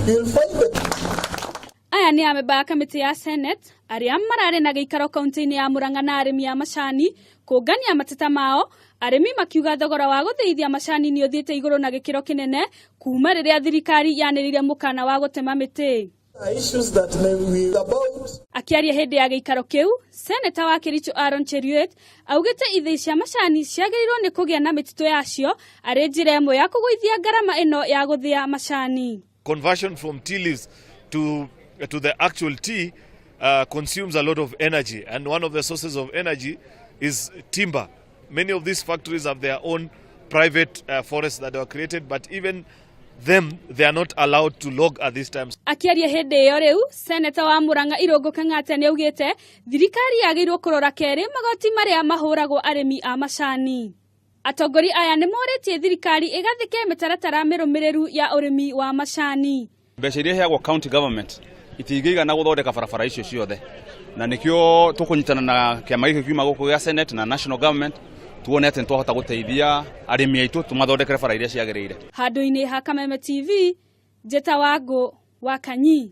You'll find that Aya nĩ amemba a kamĩtĩ ya Senate arĩa mararĩ na gĩikaro kaunti-inĩ ya Murang'a na arĩmi a macani kũngania mateta mao, arĩmi makiuga thogora wa gũthĩithia macani nĩ ũthiĩte igũrũ na gĩkĩro kĩnene kuma rĩrĩa thirikari yanĩrĩire mũkana wa gũtema mĩtĩ. Issues that may be about Akĩaria hĩndĩ ya gĩikaro kĩu, seneta wa Kericho Aaron Cheruiyot augĩte ithĩi cia macani ciagĩrĩirwo nĩ kũgĩa na mĩtitũ yacio arĩ njĩra ĩmwe ya kũgũithia ngarama ĩno ya gũthĩa macani. Conversion from tea leaves to the actual tea consumes a lot of energy, and one of the sources of energy is timber. Many of these factories have their own private forests that were created, but even them, they are not allowed to log at this time. Akĩaria hĩndĩ ĩyo rĩu, seneta wa Murang'a Irũngũ Kang'ata nĩ augĩte thirikari yagĩrĩirwo kũrora kerĩ magoti marĩa mahũragwo arĩmi a macani. Atongoria aya nĩ morĩtie thirikari ĩgathĩke mĩtaratara mĩrũmĩrĩru ya ũrĩmi wa macani. Mbeca iria iheagwo county government itingĩigana gũthondeka barabara icio ciothe, na nĩkĩo tũkũnyitana na kĩama gĩkĩ kiuma gũkũ gĩa Senate na national government tuone atĩ nĩtwahota gũteithia arĩmi aitũ, tũmathondekere bara iria ciagĩrĩire. Handũ-inĩ ha Kameme TV, Njĩta Wangũ wa Kanyi.